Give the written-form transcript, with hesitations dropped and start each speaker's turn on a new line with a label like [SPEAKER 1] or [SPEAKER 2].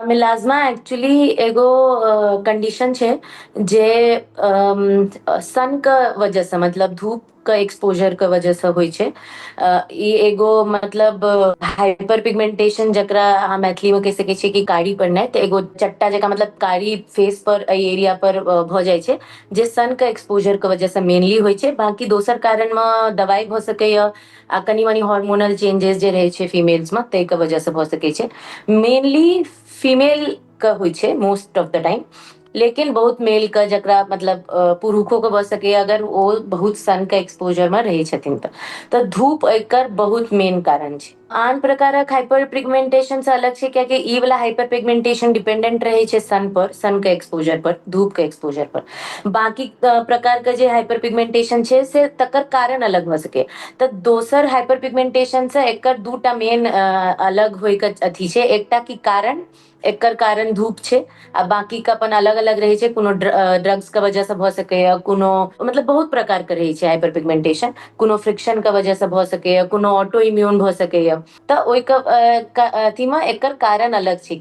[SPEAKER 1] मिलाज्मा actually एगो condition छै जे सन के वजहसँ, मतलब धूप के एक्सपोजर के वजहसँ होइ छै। ई एगो मतलब हाइपर पिगमेंटेशन, जकरा अहाँ मैथिलीमे कहि सकै छियै कि कारी पड़नाइ, तऽ एगो चट्टा जकाँ मतलब कारी फेस पर एहि एरिया पर भऽ जाइ छै, जे सन के एक्सपोजर के वजहसँ मेनली होइ छै। बाकी दोसर कारणमे दवाइ भऽ सकैए आ कनि मनि हार्मोनल चेंजेस जे रहै छै फीमेल्समे, ताहिके वजहसँ भऽ सकै छै। मेनली फीमेलके होइ छै मोस्ट ऑफ the time, लेकिन बहुत मेलके, जकरा मतलब पुरुषोके भऽ सकैए अगर ओ बहुत सनके एक्सपोजरमे रहै छथिन। तऽ धूप एकर बहुत मेन कारण छै। आन प्रकारक हाइपर पिगमेंटेशन से अलग छै, कियाकि ई वाला हाइपर पिगमेंटेशन डिपेंडेंट रहै छै सन पर, सन के एक्सपोजर पर, धूप के एक्सपोजर पर। बाकी प्रकार के जे हाइपर पिगमेंटेशन छै से तकर कारण अलग भऽ सकै। तऽ दोसर हाइपर पिगमेंटेशन से एकर दूटा मेन अलग होय के अथी छै। एकटा की कारण, एकर कारण धूप छै, आ बाकी के अपन अलग अलग रहै छै। कोनो ड्रग्स के वजह से भऽ सकैए, कोनो मतलब बहुत प्रकार के रहै छै हाइपर पिगमेंटेशन, कोनो फ्रिक्शन के वजह से भऽ सकैए, कोनो ऑटो इम्यून भऽ सकैए। तऽ ओहिके अथीमे एकर कारण अलग छै।